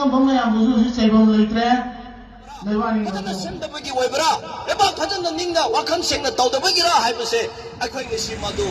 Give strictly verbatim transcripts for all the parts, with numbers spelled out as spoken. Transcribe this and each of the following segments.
ꯃꯌꯥꯝꯗꯨꯁꯨ ꯍꯧꯖꯤꯛ ꯆꯩꯐꯝ ꯂꯩꯇ꯭ꯔꯦ꯫ ꯂꯩꯕꯥꯛ ꯅꯤꯡꯕ ꯐꯖꯅ ꯁꯦꯝꯗꯕꯒꯤ ꯑꯣꯏꯕ꯭ꯔꯥ? ꯂꯩꯕꯥꯛ ꯐꯖꯅ ꯅꯤꯡꯅ ꯋꯥꯈꯜ ꯁꯦꯡꯅ ꯇꯧꯗꯕꯒꯤꯔꯥ ꯍꯥꯏꯕꯁꯦ ꯑꯩꯈꯣꯏ ꯉꯁꯤ ꯃꯗꯨ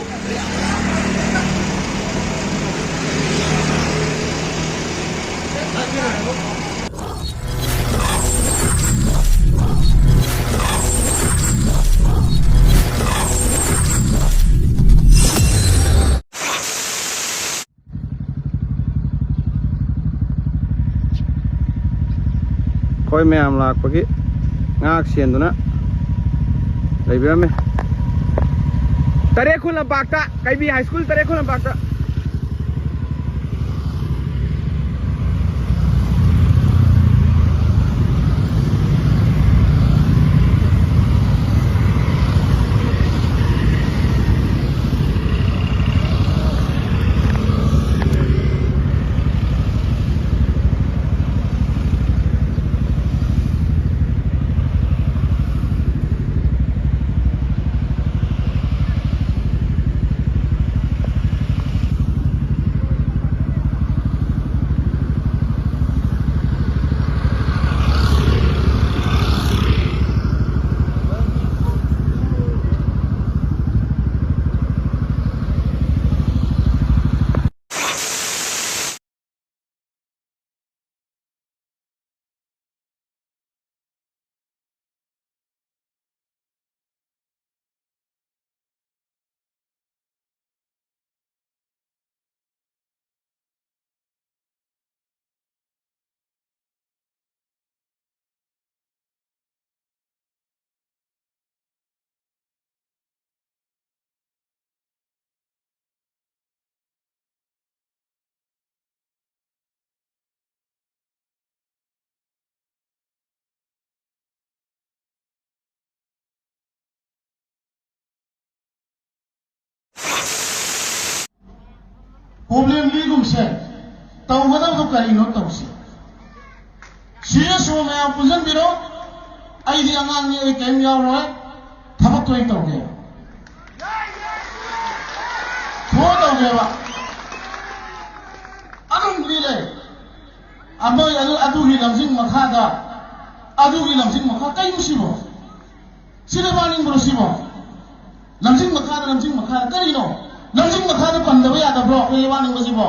ꯑꯩꯈꯣꯏ ꯃꯌꯥꯝ ꯂꯥꯛꯄꯒꯤ ꯉꯥꯛ ꯁꯦꯟꯗꯨꯅ ꯂꯩꯕꯤꯔꯝꯃꯤ꯫ ꯇꯔꯦꯠ ꯈꯨꯟ ꯂꯝꯄꯥꯛꯇ, ꯀꯩꯕꯤ ꯍꯥꯏ ꯁ꯭ꯀꯨꯜ ꯇꯔꯦꯠ ꯈꯨꯟ ꯂꯝꯄꯥꯛꯇ꯫ ꯄ꯭ꯔꯣꯕ꯭ꯂꯦꯝ ꯂꯤꯒꯨꯝꯁꯦ꯫ ꯇꯧꯒꯗꯕꯗꯣ ꯀꯔꯤꯅꯣ ꯇꯧꯁꯤ꯫ ꯁꯤꯗꯁꯨ ꯃꯌꯥꯝ ꯄꯨꯟꯁꯤꯟꯕꯤꯔꯣ꯫ ꯑꯩꯗꯤ ꯑꯉꯥꯡꯅꯤ, ꯑꯩ ꯀꯔꯤꯝ ꯌꯥꯎꯔꯣꯏ꯫ ꯊꯕꯛꯇꯣ ꯑꯩ ꯇꯧꯒꯦ꯫ ꯊꯣꯛꯑ ꯇꯧꯒꯦꯕ꯫ ꯑꯗꯨꯝ ꯂꯤ ꯂꯩ꯫ ꯑꯃ ꯑꯗꯨ ꯑꯗꯨꯒꯤ ꯂꯝꯖꯤꯡ ꯃꯈꯥꯗ, ꯑꯗꯨꯒꯤ ꯂꯝꯖꯤꯡ ꯃꯈꯥ ꯀꯩꯅꯣ ꯁꯤꯕꯣ? ꯁꯤꯗ ꯋꯥꯅꯤꯡꯕ꯭ꯔꯣ ꯁꯤꯕꯣ? ꯂꯝꯖꯤꯡ ꯃꯈꯥꯗ, ꯂꯝꯖꯤꯡ ꯃꯈꯥꯗ ꯀꯔꯤꯅꯣ? ꯂꯝꯖꯤꯡ ꯃꯈꯥꯗ ꯄꯟꯗꯕ ꯌꯥꯗꯕ꯭ꯔꯣ ꯑꯩꯈꯣꯏ ꯋꯥꯅꯤꯡꯕꯁꯤꯕꯣ?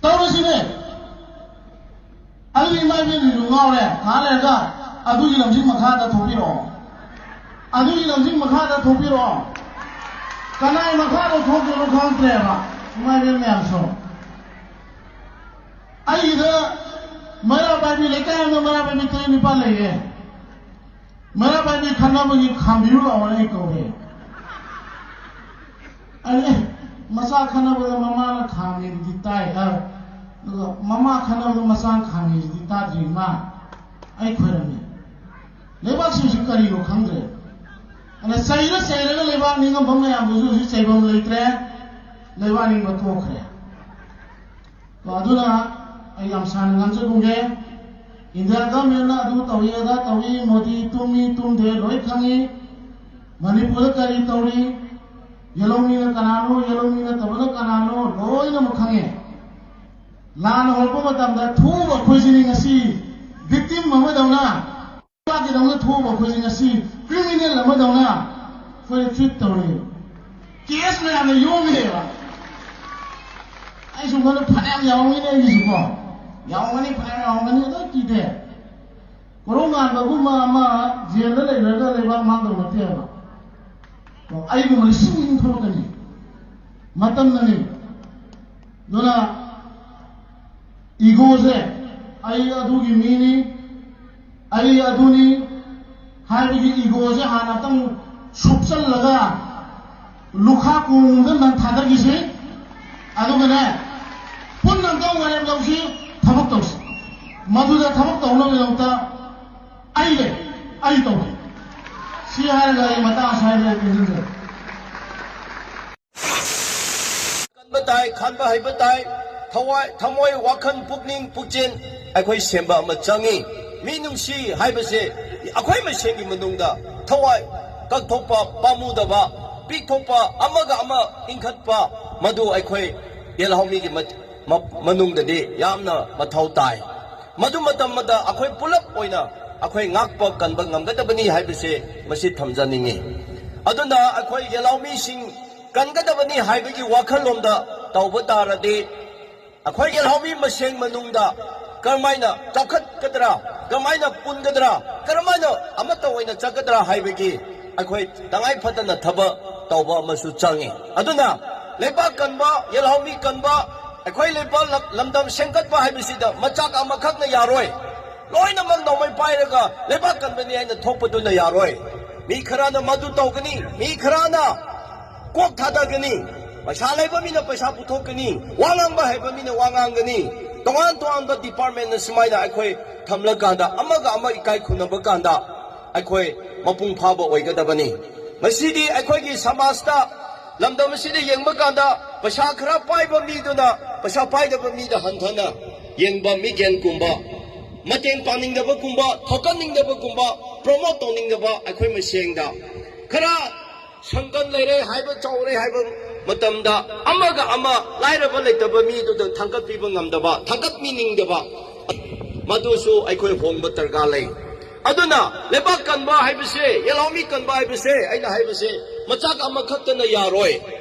ꯇꯧꯔꯁꯤꯅꯦ꯫ ꯑꯗꯨꯗꯤ ꯏꯃꯥ ꯏꯕꯦꯟꯁꯤꯡꯁꯨ ꯉꯥꯎꯔꯦ꯫ ꯉꯥꯏꯍꯥꯛ ꯂꯩꯔꯒ ꯑꯗꯨꯒꯤ ꯂꯝꯖꯤꯡ ꯃꯈꯥꯗ ꯊꯣꯛꯄꯤꯔꯛꯑꯣ꯫ ꯑꯗꯨꯒꯤ ꯂꯝꯖꯤꯡ ꯃꯈꯥꯗ ꯊꯣꯛꯄꯤꯔꯛꯑꯣ꯫ ꯀꯅꯥꯏ ꯃꯈꯥꯗ ꯊꯣꯛꯇꯣꯏꯅꯣ ꯈꯪꯗ꯭ꯔꯦꯕ ꯏꯃꯥ ꯏꯕꯦꯟ ꯃꯌꯥꯝꯁꯨ꯫ ꯑꯩꯒꯤꯗ ꯃꯩꯔꯥ ꯄꯥꯏꯕꯤ, ꯂꯩꯀꯥꯏ ꯑꯃꯗ ꯃꯩꯔꯥ ꯄꯥꯏꯕꯤ ꯇꯔꯦꯠ ꯅꯤꯄꯥꯜ ꯂꯩꯌꯦ꯫ ꯃꯩꯔꯥ ꯄꯥꯏꯕꯤ ꯈꯠꯅꯕꯒꯤ ꯈꯥꯝꯕꯤꯌꯨ ꯂꯥꯛꯑꯣꯅ ꯑꯩ ꯀꯧꯔꯦ꯫ ꯑꯩ, ꯑꯦ, ꯃꯆꯥ ꯈꯠꯅꯕꯗ ꯃꯃꯥꯅ ꯈꯥꯝꯃꯤꯗꯨꯗꯤ ꯇꯥꯏ, ꯑ, ꯑꯗꯨꯒ ꯃꯃꯥ ꯈꯠꯅꯕꯗ ꯃꯆꯥꯅ ꯈꯥꯝꯃꯤꯗꯨꯗꯤ ꯇꯥꯗ꯭ꯔꯤ ꯏꯃꯥ꯫ ꯑꯩ ꯈꯣꯏꯔꯝꯃꯤ꯫ ꯂꯩꯕꯥꯛꯁꯤꯡꯁꯤ ꯀꯔꯤꯅꯣ ꯈꯪꯗ꯭ꯔꯦ꯫ ꯑꯗ ꯆꯩꯔ ꯆꯩꯔꯒ ꯂꯩꯕꯥꯛ ꯅꯤꯡꯉꯝꯕ ꯃꯌꯥꯝꯗꯨꯁꯨ ꯍꯧꯖꯤꯛ ꯆꯩꯐꯝ ꯂꯩꯇ꯭ꯔꯦ꯫ ꯂꯩꯕꯥꯛ ꯅꯤꯡꯕ ꯇꯣꯛꯈ꯭ꯔꯦ꯫ ꯀꯣ, ꯑꯗꯨꯅ ꯑꯩ ꯌꯥꯝ ꯁꯥꯡꯅ ꯉꯥꯡꯖꯒꯨꯝꯒꯦ꯫ ꯏꯟꯗꯤꯌꯥ ꯒꯚꯔꯟꯃꯦꯟꯠꯅ ꯑꯗꯨ ꯇꯧꯏ, ꯑꯗꯥ ꯇꯧꯏ, ꯃꯣꯗꯤ ꯇꯨꯝꯃꯤ, ꯇꯨꯝꯗꯦ, ꯂꯣꯏ ꯈꯪꯏ꯫ ꯃꯅꯤꯄꯨꯔꯗ ꯀꯔꯤ ꯇꯧꯔꯤ, ꯌꯦꯜꯍꯧꯃꯤꯅ ꯀꯅꯥꯅꯣ, ꯌꯦꯜꯍꯧꯃꯤ ꯅꯠꯇꯕꯅ ꯀꯅꯥꯅꯣ, ꯂꯣꯏꯅꯃꯛ ꯈꯪꯉꯦ꯫ ꯂꯥꯟ ꯍꯧꯔꯛꯄ ꯃꯇꯝꯗ ꯊꯣꯛꯎꯕ ꯑꯩꯈꯣꯏꯁꯤꯅꯤ ꯉꯁꯤ ꯚꯤꯛꯇꯤꯝ ꯑꯃꯗꯧꯅ ꯀꯩꯗꯧꯅ ꯊꯣꯛꯑꯒ ꯑꯩꯈꯣꯏꯁꯦ ꯉꯁꯤ ꯀ꯭ꯔꯤꯃꯤꯅꯦꯜ ꯑꯃꯗꯧꯅ ꯑꯩꯈꯣꯏ ꯇ꯭ꯔꯤꯠ ꯇꯧꯔꯦ꯫ ꯀꯦꯁ ꯃꯌꯥꯝꯅ ꯌꯣꯝꯃꯦꯕ꯫ ꯑꯩꯁꯨ ꯈꯪꯗꯦ, ꯐꯅꯌꯥꯝ ꯌꯥꯎꯔꯝꯒꯅꯤ ꯑꯩꯒꯤꯁꯨꯀꯣ꯫ ꯌꯥꯎꯔꯝꯒꯅꯤ, ꯐꯅꯌꯥꯝ ꯌꯥꯎꯔꯝꯒꯅꯤ, ꯑꯗꯨ ꯀꯤꯗꯦ꯫ ꯀꯣꯔꯧꯉꯥꯟꯕꯒꯨꯝꯕ ꯑꯃ ꯖꯦꯜꯗ ꯂꯩꯈ꯭ꯔꯒ ꯂꯩꯕꯥꯛ ꯃꯥꯡꯗꯧ ꯅꯠꯇꯦꯕ꯫ ꯑꯩꯒꯨꯝꯕ ꯂꯤꯁꯤꯡ ꯂꯤꯁꯤꯡ ꯊꯣꯛꯂꯛꯀꯅꯤ꯫ ꯃꯇꯝꯅꯅꯤ꯫ ꯑꯗꯨꯅ ꯏꯒꯣꯁꯦ, "ꯑꯩ ꯑꯗꯨꯒꯤ ꯃꯤꯅꯤ, ꯑꯩ ꯑꯗꯨꯅꯤ" ꯍꯥꯏꯕꯒꯤ ꯏꯒꯣꯁꯦ ꯍꯥꯟꯅ ꯑꯝꯇꯪ ꯁꯨꯞꯆꯜꯂꯒ ꯂꯨꯈꯥ ꯀꯣꯡꯗ ꯅꯪ ꯊꯥꯗꯈꯤꯁꯤ꯫ ꯑꯗꯨꯒꯅꯦ, ꯄꯨꯟꯅ ꯑꯝꯇꯪ ꯋꯥꯔꯦꯞ ꯂꯧꯁꯤ, ꯊꯕꯛ ꯇꯧꯁꯤ꯫ ꯃꯗꯨꯗ ꯊꯕꯛ ꯇꯧꯅꯕꯒꯤꯗꯃꯛꯇ ꯑꯩ ꯂꯩ, ꯑꯩ ꯇꯧꯒꯦ꯫ ꯁꯤ ꯍꯥꯏꯔꯒ ꯑꯩ ꯃꯇꯥꯡ ꯑꯁ꯭ꯋꯥꯏꯗ ꯂꯣꯏꯁꯤꯟꯖꯔꯦ꯫ ꯀꯟꯕ ꯇꯥꯏ, ꯈꯟꯕ ꯍꯩꯕ ꯇꯥꯏ, ꯊꯋꯥꯏ, ꯊꯃꯣꯏ, ꯋꯥꯈꯜ, ꯄꯨꯛꯅꯤꯡ, ꯄꯨꯛꯆꯦꯜ ꯑꯩꯈꯣꯏ ꯁꯦꯝꯕ ꯑꯃ ꯆꯪꯉꯤ꯫ ꯃꯤ ꯅꯨꯡꯁꯤ ꯍꯥꯏꯕꯁꯦ ꯑꯩꯈꯣꯏ ꯃꯁꯦꯟꯒꯤ ꯃꯅꯨꯡꯗ ꯊꯋꯥꯏ ꯀꯛꯊꯣꯛꯄ, ꯄꯥꯝꯃꯨꯗꯕ, ꯄꯤꯛꯊꯣꯛꯄ, ꯑꯃꯒ ꯑꯃ ꯏꯟꯈꯠꯄ, ꯃꯗꯨ ꯑꯩꯈꯣꯏ ꯌꯦꯜꯍꯧꯃꯤꯒꯤ ꯃꯠ-, ꯃ- ꯃꯅꯨꯡꯗꯗꯤ ꯌꯥꯝꯅ ꯃꯊꯧ ꯇꯥꯏ꯫ ꯃꯗꯨ ꯃꯇꯝ ꯑꯃꯗ ꯑꯩꯈꯣꯏ ꯄꯨꯂꯞ ꯑꯣꯏꯅ ꯑꯩꯈꯣꯏ ꯉꯥꯛꯄ ꯀꯟꯕ ꯉꯝꯒꯗꯕꯅꯤ ꯍꯥꯏꯕꯁꯦ ꯃꯁꯤ ꯊꯝꯖꯅꯤꯡꯏ꯫ ꯑꯗꯨꯅ ꯑꯩꯈꯣꯏ ꯌꯦꯜꯍꯧꯃꯤꯁꯤꯡ ꯀꯟꯒꯗꯕꯅꯤ ꯍꯥꯏꯕꯒꯤ ꯋꯥꯈꯜꯂꯣꯟꯗ ꯇꯧꯕ ꯇꯥꯔꯗꯤ, ꯑꯩꯈꯣꯏ ꯌꯦꯜꯍꯧꯃꯤ ꯃꯁꯦꯟ ꯃꯅꯨꯡꯗ ꯀꯔꯝꯍꯥꯏꯅ ꯆꯥꯎꯈꯠꯀꯗ꯭ꯔꯥ, ꯀꯔꯝꯍꯥꯏꯅ ꯄꯨꯟꯒꯗ꯭ꯔꯥ, ꯀꯔꯝꯍꯥꯏꯅ ꯑꯃꯠꯇ ꯑꯣꯏꯅ ꯆꯠꯀꯗ꯭ꯔꯥ ꯍꯥꯏꯕꯒꯤ ꯑꯩꯈꯣꯏ ꯇꯉꯥꯏ ꯐꯗꯅ ꯊꯕꯛ ꯇꯧꯕ ꯑꯃꯁꯨ ꯆꯪꯉꯤ꯫ ꯑꯗꯨꯅ ꯂꯩꯕꯥꯛ ꯀꯟꯕ, ꯌꯦꯜꯍꯧꯃꯤ ꯀꯟꯕ, ꯑꯩꯈꯣꯏ ꯂꯩꯕꯥꯛ ꯂꯝ- ꯂꯝꯗꯝ ꯁꯦꯝꯒꯠꯄ ꯍꯥꯏꯕꯁꯤꯗ ꯃꯆꯥꯛ ꯑꯃꯈꯛꯅ ꯌꯥꯔꯣꯏ꯫ ꯂꯣꯏꯅꯃꯛ ꯅꯣꯡꯃꯩ ꯄꯥꯏꯔꯒ ꯂꯩꯕꯥꯛ ꯀꯟꯕꯅꯤ ꯍꯥꯏꯅ ꯊꯣꯛꯄꯗꯨꯅ ꯌꯥꯔꯣꯏ꯫ ꯃꯤ ꯈꯔꯅ ꯃꯗꯨ ꯇꯧꯒꯅꯤ, ꯃꯤ ꯈꯔꯅ ꯀꯣꯛ ꯊꯥꯗꯒꯅꯤ꯫ ꯄꯩꯁꯥ ꯂꯩꯕ ꯃꯤꯅ ꯄꯩꯁꯥ ꯄꯨꯊꯣꯛꯀꯅꯤ, ꯋꯥ ꯉꯥꯡꯕ ꯍꯩꯕ ꯃꯤꯅ ꯋꯥ ꯉꯥꯡꯒꯅꯤ꯫ ꯇꯣꯉꯥꯟ ꯇꯣꯉꯥꯟꯕ departmentꯅ ꯁꯨꯃꯥꯏꯅ ꯑꯩꯈꯣꯏ ꯊꯝꯂꯀꯥꯟꯗ ꯑꯃꯒ ꯑꯃ ꯏꯀꯥꯏ ꯈꯨꯝꯅꯕ ꯀꯥꯟꯗ ꯑꯩꯈꯣꯏ ꯃꯄꯨꯡ ꯐꯥꯕ ꯑꯣꯏꯒꯗꯕꯅꯤ꯫ ꯉꯁꯤꯗꯤ ꯑꯩꯈꯣꯏꯒꯤ ꯁꯃꯥꯖꯇ, ꯂꯝꯗꯝ ꯑꯁꯤꯗ ꯌꯦꯡꯕ ꯀꯥꯟꯗ ꯄꯩꯁꯥ ꯈꯔ ꯄꯥꯏꯕ ꯃꯤꯗꯨꯅ ꯄꯩꯁꯥ ꯄꯥꯏꯗꯕ ꯃꯤꯗ ꯍꯟꯊꯅ ꯌꯦꯡꯕ ꯃꯤꯒꯦꯟꯒꯨꯝꯕ, ꯃꯇꯦꯡ ꯄꯥꯡꯅꯤꯡꯗꯕꯒꯨꯝꯕ, ꯊꯣꯛꯍꯟꯅꯤꯡꯗꯕꯒꯨꯝꯕ, promote ꯇꯧꯅꯤꯡꯗꯕ ꯑꯩꯈꯣꯏ ꯃꯁꯦꯡꯗ ꯈꯔ ꯁꯪꯒꯟ ꯂꯩꯔꯦ ꯍꯥꯏꯕ, ꯆꯥꯎꯔꯦ ꯍꯥꯏꯕ ꯃꯇꯝꯗ ꯑꯃꯒ ꯑꯃ ꯂꯥꯏꯔꯕ ꯂꯩꯇꯕ ꯃꯤꯗꯨꯗ ꯊꯥꯡꯒꯠꯄꯤꯕ ꯉꯝꯗꯕ, ꯊꯥꯡꯒꯠꯄꯤꯅꯤꯡꯗꯕ, ꯃꯗꯨꯁꯨ ꯑꯩꯈꯣꯏ ꯍꯣꯡꯕ ꯗꯔꯀꯥꯔ ꯂꯩ꯫ ꯑꯗꯨꯅ ꯂꯩꯕꯥꯛ ꯀꯟꯕ ꯍꯥꯏꯕꯁꯦ, ꯌꯦꯜꯍꯧꯃꯤ ꯀꯟꯕ ꯍꯥꯏꯕꯁꯦ, ꯑꯩꯅ ꯍꯥꯏꯕꯁꯦ ꯃꯆꯥꯛ ꯑꯃꯈꯛꯇꯅ ꯌꯥꯔꯣꯏ꯫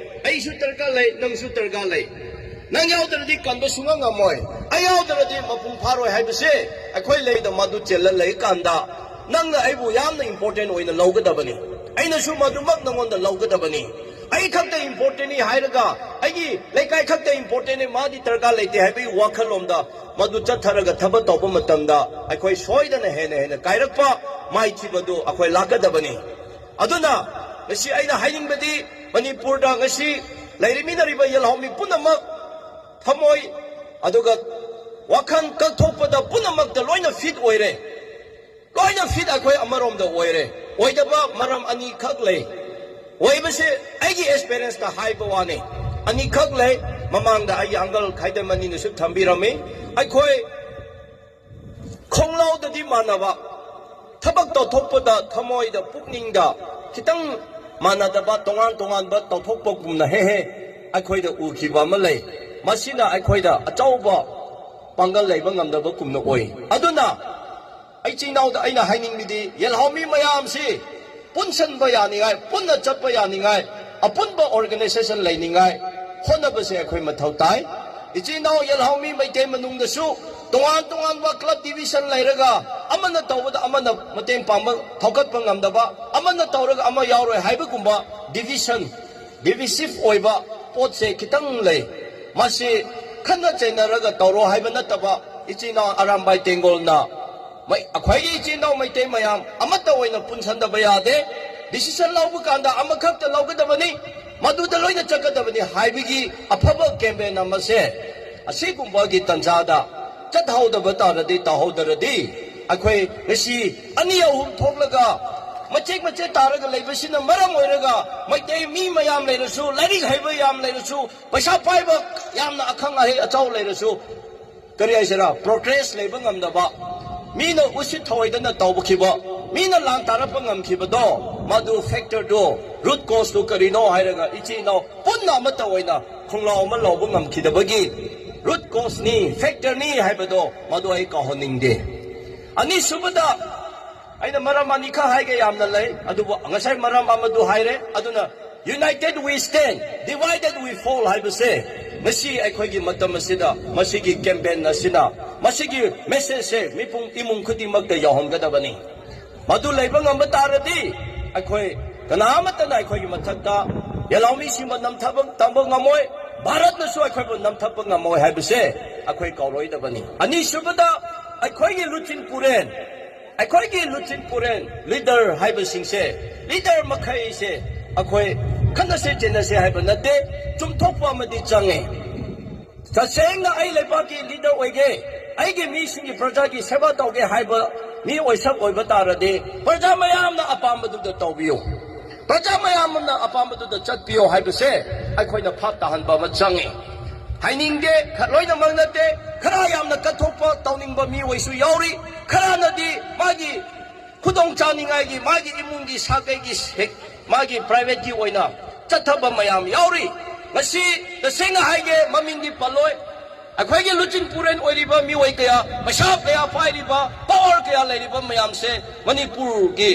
ꯑꯩꯁꯨ ꯗꯔꯀꯥꯔ ꯂꯩ, ꯅꯪꯁꯨ ꯗꯔꯀꯥꯔ ꯂꯩ꯫ ꯅꯪ ꯌꯥꯎꯗ꯭ꯔꯗꯤ ꯀꯟꯕ ꯁꯨꯡꯉꯝ ꯉꯝꯃꯣꯏ, ꯑꯩ ꯌꯥꯎꯗ꯭ꯔꯗꯤ ꯃꯄꯨꯡ ꯐꯥꯔꯣꯏ ꯍꯥꯏꯕꯁꯦ ꯑꯩꯈꯣꯏ ꯂꯩꯗ ꯃꯗꯨ ꯆꯦꯜꯂ ꯂꯩꯀꯥꯟꯗ ꯅꯪꯅ ꯑꯩꯕꯨ ꯌꯥꯝꯅ important ꯑꯣꯏꯅ ꯂꯧꯒꯗꯕꯅꯤ꯫ ꯑꯩꯅꯁꯨ ꯃꯗꯨꯃꯛ ꯅꯉꯣꯟꯗ ꯂꯧꯒꯗꯕꯅꯤ꯫ ꯑꯩ ꯈꯛꯇ importantꯅꯤ ꯍꯥꯏꯔꯒ, ꯑꯩꯒꯤ ꯂꯩꯀꯥꯏ ꯈꯛꯇ importantꯅꯤ, ꯃꯥꯗꯤ ꯗꯔꯀꯥꯔ ꯂꯩꯇꯦ ꯍꯥꯏꯕꯒꯤ ꯋꯥꯈꯜꯂꯣꯝꯗ ꯃꯗꯨ ꯆꯠꯊꯔꯒ ꯊꯕꯛ ꯇꯧꯕ ꯃꯇꯝꯗ ꯑꯩꯈꯣꯏ ꯁꯣꯏꯗꯅ ꯍꯦꯟꯅ ꯍꯦꯟꯅ ꯀꯥꯏꯔꯛꯄ, ꯃꯥꯏꯊꯤꯕꯗꯨ ꯑꯩꯈꯣꯏ ꯂꯥꯛꯀꯗꯕꯅꯤ꯫ ꯑꯗꯨꯅ ꯉꯁꯤ ꯑꯩꯅ ꯍꯥꯏꯅꯤꯡꯕꯗꯤ, ꯃꯅꯤꯄꯨꯔꯗ ꯉꯁꯤ ꯂꯩꯔꯤꯃꯤꯟꯅꯔꯤꯕ ꯌꯦꯜꯍꯧꯃꯤ ꯄꯨꯝꯅꯃꯛ ꯊꯃꯣꯏ ꯑꯗꯨꯒ ꯋꯥꯈꯜ ꯀꯠꯊꯣꯛꯄꯗ ꯄꯨꯝꯅꯃꯛꯇ ꯂꯣꯏꯅ fit ꯑꯣꯏꯔꯦ꯫ ꯂꯣꯏꯅ fit ꯑꯩꯈꯣꯏ ꯑꯃꯔꯣꯝꯗ ꯑꯣꯏꯔꯦ꯫ ꯑꯣꯏꯗꯕ ꯃꯔꯝ ꯑꯅꯤꯈꯛ ꯂꯩ꯫ ꯑꯣꯏꯕꯁꯦ ꯑꯩꯒꯤ experienceꯇ ꯍꯥꯏꯕ ꯋꯥꯅꯤ꯫ ꯑꯅꯤꯈꯛ ꯂꯩ꯫ ꯃꯃꯥꯡꯗ ꯑꯩꯒꯤ uncle ꯈꯥꯏꯗꯝ ꯑꯅꯤꯅꯁꯨ ꯊꯝꯕꯤꯔꯝꯃꯤ꯫ ꯑꯩꯈꯣꯏ ꯈꯣꯡꯂꯥꯎꯗꯗꯤ ꯃꯥꯟꯅꯕ, ꯊꯕꯛ ꯇꯧꯊꯣꯛꯄꯗ ꯊꯃꯣꯏꯗ, ꯄꯨꯛꯅꯤꯡꯗ ꯈꯤꯇꯪ ꯃꯥꯟꯅꯗꯕ, ꯇꯣꯉꯥꯟ ꯇꯣꯉꯥꯟꯕ ꯇꯧꯊꯣꯛꯄꯒꯨꯝꯅ ꯍꯦꯛ ꯍꯦꯛ ꯑꯩꯈꯣꯏꯗ ꯎꯈꯤꯕ ꯑꯃ ꯂꯩ꯫ ꯃꯁꯤꯅ ꯑꯩꯈꯣꯏꯗ ꯑꯆꯧꯕ ꯄꯥꯡꯒꯜ ꯂꯩꯕ ꯉꯝꯗꯕ ꯀꯨꯝꯅ ꯑꯣꯏ꯫ ꯑꯗꯨꯅ ꯏꯆꯤꯟ ꯏꯅꯥꯎꯗ ꯑꯩꯅ ꯍꯥꯏꯅꯤꯡꯕꯗꯤ, ꯌꯦꯜꯍꯧꯃꯤ ꯃꯌꯥꯝꯁꯤ ꯄꯨꯟꯁꯟꯕ ꯌꯥꯅꯤꯡꯉꯥꯏ, ꯄꯨꯟꯅ ꯆꯠꯄ ꯌꯥꯅꯤꯡꯉꯥꯏ, ꯑꯄꯨꯟꯕ organization ꯂꯩꯅꯤꯡꯉꯥꯏ ꯍꯣꯠꯅꯕꯁꯦ ꯑꯩꯈꯣꯏ ꯃꯊꯧ ꯇꯥꯏ꯫ ꯏꯆꯤꯟ ꯏꯅꯥꯎ ꯌꯦꯜꯍꯧꯃꯤ ꯃꯩꯇꯩ ꯃꯅꯨꯡꯗꯁꯨ ꯇꯣꯉꯥꯟ ꯇꯣꯉꯥꯟꯕ club division ꯂꯩꯔꯒ, ꯑꯃꯅ ꯇꯧꯕꯗ ꯑꯃꯅ ꯃꯇꯦꯡ ꯄꯥꯡꯕ, ꯊꯧꯒꯠꯄ ꯉꯝꯗꯕ, ꯑꯃꯅ ꯇꯧꯔꯒ ꯑꯃ ꯌꯥꯎꯔꯣꯏ ꯍꯥꯏꯕꯒꯨꯝꯕ division, divisive ꯑꯣꯏꯕ ꯄꯣꯠꯁꯦ ꯈꯤꯇꯪ ꯂꯩ꯫ ꯃꯁꯤ ꯈꯠꯅ ꯆꯩꯅꯔꯒ ꯇꯧꯔꯣ ꯍꯥꯏꯕ ꯅꯠꯇꯕ, ꯏꯆꯤꯟ ꯏꯅꯥꯎ ꯑꯔꯥꯝꯕꯥꯏ ꯇꯦꯡꯒꯣꯜꯅ ꯃꯩ-, ꯑꯩꯈꯣꯏꯒꯤ ꯏꯆꯤꯟ ꯏꯅꯥꯎ ꯃꯩꯇꯩ ꯃꯌꯥꯝ ꯑꯃꯠꯇ ꯑꯣꯏꯅ ꯄꯨꯟꯁꯟꯗꯕ ꯌꯥꯗꯦ꯫ Decision ꯂꯧꯕ ꯀꯥꯟꯗ ꯑꯃꯈꯛꯇ ꯂꯧꯒꯗꯕꯅꯤ, ꯃꯗꯨꯗ ꯂꯣꯏꯅ ꯆꯠꯀꯗꯕꯅꯤ ꯍꯥꯏꯕꯒꯤ ꯑꯐꯕ campaign ꯑꯃꯁꯦ ꯑꯁꯤꯒꯨꯝꯕꯒꯤ ꯇꯟꯖꯥꯗ ꯆꯠꯍꯧꯗꯕ ꯇꯥꯔꯗꯤ, ꯇꯧꯍꯧꯗ꯭ꯔꯗꯤ, ꯑꯩꯈꯣꯏ ꯉꯁꯤ ꯑꯅꯤ ꯑꯍꯨꯝ ꯊꯣꯛꯂꯒ ꯃꯆꯦꯠ ꯃꯆꯦꯠ ꯇꯥꯔꯒ ꯂꯩꯕꯁꯤꯅ ꯃꯔꯝ ꯑꯣꯏꯔꯒ ꯃꯩꯇꯩ ꯃꯤ ꯃꯌꯥꯝ ꯂꯩꯔꯁꯨ, ꯂꯥꯏꯔꯤꯛ ꯍꯩꯕ ꯌꯥꯝ ꯂꯩꯔꯁꯨ, ꯄꯩꯁꯥ ꯄꯥꯏꯕ ꯌꯥꯝꯅ ꯑꯈꯪ ꯑꯍꯩ ꯑꯆꯧ ꯂꯩꯔꯁꯨ, ꯀꯔꯤ ꯍꯥꯏꯁꯤꯔꯥ, progress ꯂꯩꯕ ꯉꯝꯗꯕ, ꯃꯤꯅ ꯎꯁꯤꯠ ꯊꯑꯣꯏꯗꯅ ꯇꯧꯕꯈꯤꯕ, ꯃꯤꯅ ꯂꯥꯟ ꯇꯥꯔꯛꯄ ꯉꯝꯈꯤꯕꯗꯣ, ꯃꯗꯨ factor ꯗꯨ, root cause ꯇꯨ ꯀꯔꯤꯅꯣ ꯍꯥꯏꯔꯒ, ꯏꯆꯤꯟ ꯏꯅꯥꯎ ꯄꯨꯟꯅ ꯑꯃꯠꯇ ꯑꯣꯏꯅ ꯈꯣꯡꯂꯥꯎ ꯑꯃ ꯂꯥꯎꯕ ꯉꯝꯈꯤꯗꯕꯒꯤ root cause ꯅꯤ, factor ꯅꯤ ꯍꯥꯏꯕꯗꯣ, ꯃꯗꯨ ꯑꯩ ꯀꯥꯎꯍꯟꯅꯤꯡꯗꯦ꯫ ꯑꯅꯤꯁꯨꯕꯗ, ꯑꯩꯅ ꯃꯔꯝ ꯑꯅꯤꯈꯛ ꯍꯥꯏꯒꯦ, ꯌꯥꯝꯅ ꯂꯩ, ꯑꯗꯨꯕꯨ ꯉꯁꯥꯏ ꯃꯔꯝ ꯑꯃꯗꯨ ꯍꯥꯏꯔꯦ꯫ ꯑꯗꯨꯅ, "United we stand, divided we fall" ꯍꯥꯏꯕꯁꯦ ꯉꯁꯤ ꯑꯩꯈꯣꯏꯒꯤ ꯃꯇꯝ ꯑꯁꯤꯗ ꯃꯁꯤꯒꯤ campaign ꯑꯁꯤꯅ, ꯃꯁꯤꯒꯤ message ꯁꯦ ꯃꯤꯄꯨꯝ ꯏꯃꯨꯡ ꯈꯨꯗꯤꯡꯃꯛꯇ ꯌꯧꯍꯟꯒꯗꯕꯅꯤ꯫ ꯃꯗꯨ ꯂꯩꯕ ꯉꯝꯕ ꯇꯥꯔꯗꯤ, ꯑꯩꯈꯣꯏ ꯀꯅꯥ ꯑꯃꯠꯇꯅ ꯑꯩꯈꯣꯏꯒꯤ ꯃꯊꯛꯇ ꯌꯦꯜꯍꯧꯃꯤꯁꯤꯡꯕꯨ ꯅꯝꯊꯕ ꯇꯝꯕ ꯉꯝꯃꯣꯏ, ꯚꯥꯔꯠꯅꯁꯨ ꯑꯩꯈꯣꯏꯕꯨ ꯅꯝꯊꯕ ꯉꯝꯃꯣꯏ ꯍꯥꯏꯕꯁꯦ ꯑꯩꯈꯣꯏ ꯀꯥꯎꯔꯣꯏꯗꯕꯅꯤ꯫ ꯑꯅꯤꯁꯨꯕꯗ, ꯑꯩꯈꯣꯏꯒꯤ ꯂꯨꯆꯤꯡ ꯄꯨꯔꯦꯟ, ꯑꯩꯈꯣꯏꯒꯤ ꯂꯨꯆꯤꯡ ꯄꯨꯔꯦꯟ, leader ꯍꯥꯏꯕꯁꯤꯡꯁꯦ, leader ꯃꯈꯩꯁꯦ ꯑꯩꯈꯣꯏ ꯈꯠꯅꯁꯦ ꯆꯩꯅꯁꯦ ꯍꯥꯏꯕ ꯅꯠꯇꯦ, ꯆꯨꯝꯊꯣꯛꯄ ꯑꯃꯗꯤ ꯆꯪꯉꯦ꯫ ꯇꯁꯦꯡꯅ ꯑꯩ ꯂꯩꯕꯥꯛꯀꯤ leader ꯑꯣꯏꯒꯦ, ꯑꯩꯒꯤ ꯃꯤꯁꯤꯡꯒꯤ, ꯄ꯭ꯔꯖꯥꯒꯤ ꯁꯦꯕꯥ ꯇꯧꯒꯦ ꯍꯥꯏꯕ ꯃꯤ ꯑꯣꯏꯁꯛ ꯑꯣꯏꯕ ꯇꯥꯔꯗꯤ, ꯄ꯭ꯔꯖꯥ ꯃꯌꯥꯝꯅ ꯑꯄꯥꯝꯕꯗꯨꯗ ꯇꯧꯕꯤꯌꯨ꯫ ꯄ꯭ꯔꯖꯥ ꯃꯌꯥꯝ ꯑꯃꯅ ꯑꯄꯥꯝꯕꯗꯨꯗ ꯆꯠꯄꯤꯌꯣ ꯍꯥꯏꯕꯁꯦ ꯑꯩꯈꯣꯏꯅ ꯚꯥꯞ ꯇꯥꯍꯟꯕ ꯑꯃ ꯆꯪꯉꯤ꯫ ꯍꯥꯏꯅꯤꯡꯗꯦ, ꯈ-, ꯂꯣꯏꯅꯃꯛ ꯅꯠꯇꯦ, ꯈꯔ ꯌꯥꯝꯅ ꯀꯠꯊꯣꯛꯄ ꯇꯧꯅꯤꯡꯕ ꯃꯤꯑꯣꯏꯁꯨ ꯌꯥꯎꯔꯤ, ꯈꯔꯅꯗꯤ ꯃꯥꯒꯤ ꯈꯨꯗꯣꯡ ꯆꯥꯅꯤꯡꯉꯥꯏꯒꯤ, ꯃꯥꯒꯤ ꯏꯃꯨꯡꯒꯤ ꯁꯥꯒꯩꯒꯤ ꯁꯦꯛ-, ꯃꯥꯒꯤ private ꯀꯤ ꯑꯣꯏꯅ ꯆꯠꯊꯕ ꯃꯌꯥꯝ ꯌꯥꯎꯔꯤ꯫ ꯉꯁꯤ ꯇꯁꯦꯡꯅ ꯍꯥꯏꯒꯦ, ꯃꯃꯤꯡꯗꯤ ꯄꯜꯂꯣꯏ, ꯑꯩꯈꯣꯏꯒꯤ ꯂꯨꯆꯤꯟ ꯄꯨꯔꯦꯟ ꯑꯣꯏꯔꯤꯕ ꯃꯤꯑꯣꯏ ꯀꯌꯥ, ꯄꯩꯁꯥ ꯀꯌꯥ ꯄꯥꯏꯔꯤꯕ, ꯄꯋꯥꯔ ꯀꯌꯥ ꯂꯩꯔꯤꯕ ꯃꯌꯥꯝꯁꯦ ꯃꯅꯤꯄꯨꯔꯒꯤ